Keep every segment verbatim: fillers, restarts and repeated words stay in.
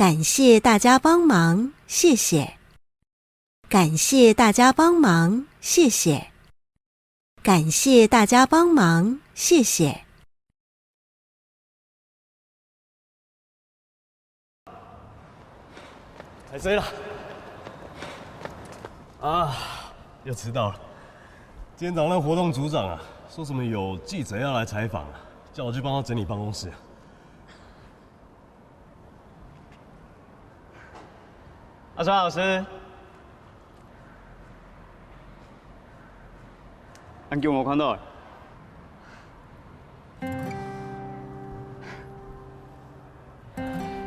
感谢大家帮忙，谢谢。感谢大家帮忙，谢谢。感谢大家帮忙，谢谢。 来，谁了？啊，又迟到了。今天早上那活动组长啊，说什么有记者要来采访啊，叫我去帮他整理办公室啊。阿川老师，恁久無看到了。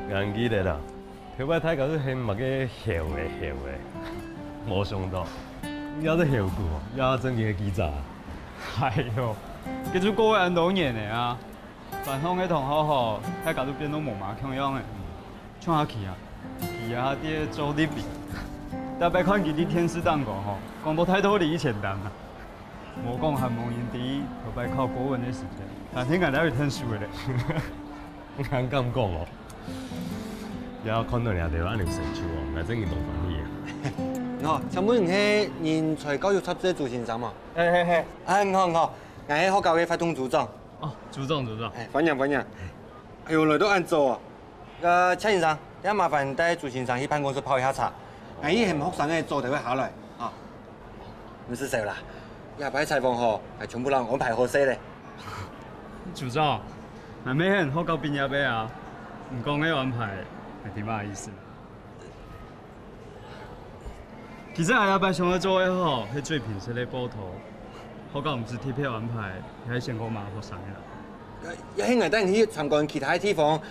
𠊎記得啦，頭擺大家都喊麼个猴仔猴仔，無想到，你也係猴牯哦，也正經个記者啊。哎喲，該就過去恁多年了啊，班上个同學吼，大家都變到無麼共樣了。像阿奇啊，佢啊，在做立委，逐擺看佢在電視頂講吼，講到太多理以前單啊。 無講還無人知，頭擺考國文个時節，但係𠊎兜有聽書个咧。恁敢講哦？也看到你兜恁有成就哦，𠊎真經當歡喜啊！哦，請問你係人才教育雜誌个朱先生無？係係係。啊，你好你好，𠊎係學校个活動組長。哦，組長組長。哎，歡迎歡迎。哎喲，來到恁早哦。 呃，蔡先生，這下麻煩帶朱先生去辦公室泡一下茶。𠊎以前學生个早就會下來，啊。毋使愁啦，這擺採訪吼，𠊎全部摎安排好勢咧。組長，𠊎乜係學校畢業个啊，你講个安排，𠊎知麼个意思。 其實𠊎這擺想愛做个吼，係最平時个報導。學校毋使特別安排，也係先過嘛學生个啦。也係𠊎帶你去參觀其他个地方。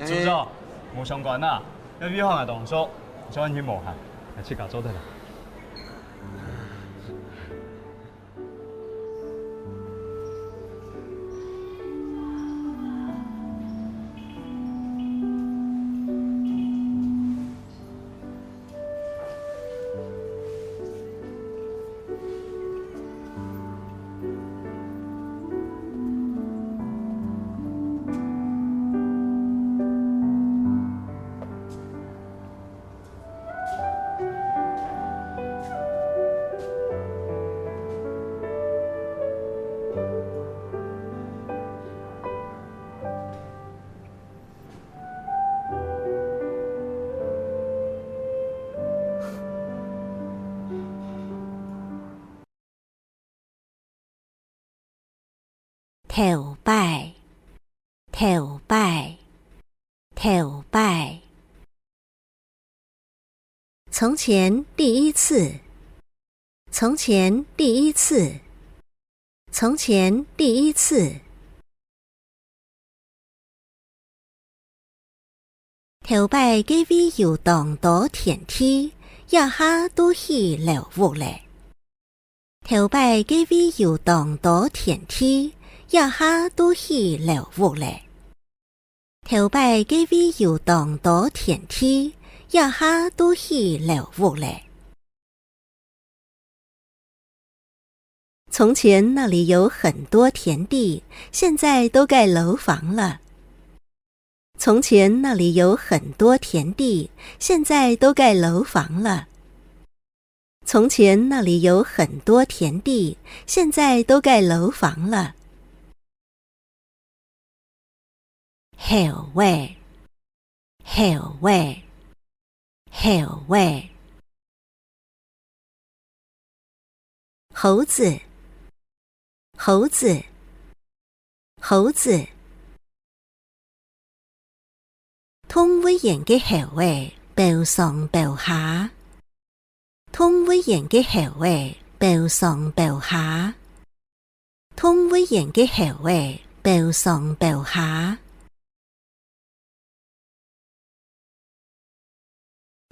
組長，無相關啊，這位好𠊎同學，小問題無閒，𠊎自家做得啦。 頭擺，頭擺，頭擺。從前第一次，從前第一次，從前第一次。頭擺該位有當多田地，這下都起樓屋咧。頭擺該位有當多田地，這下都起樓屋咧。頭擺該位有當多田地，這下都起樓屋咧。 從前那裡有很多田地，現在都蓋樓房了。從前那裡有很多田地，現在都蓋樓房了。從前那裡有很多田地，現在都蓋樓房了。 猴仔，猴仔，猴仔。猴子，猴子，猴子。動物園个猴仔，飆上飆下。 動物園个猴仔，飆上飆下。動物園个猴仔，飆上飆下。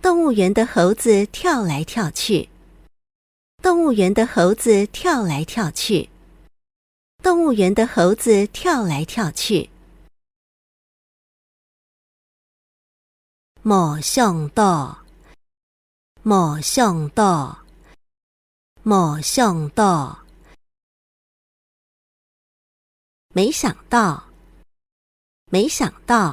動物園的猴子跳來跳去。動物園的猴子跳來跳去。動物園的猴子跳來跳去。 無想到，無想到，無想到。沒想到，沒想到，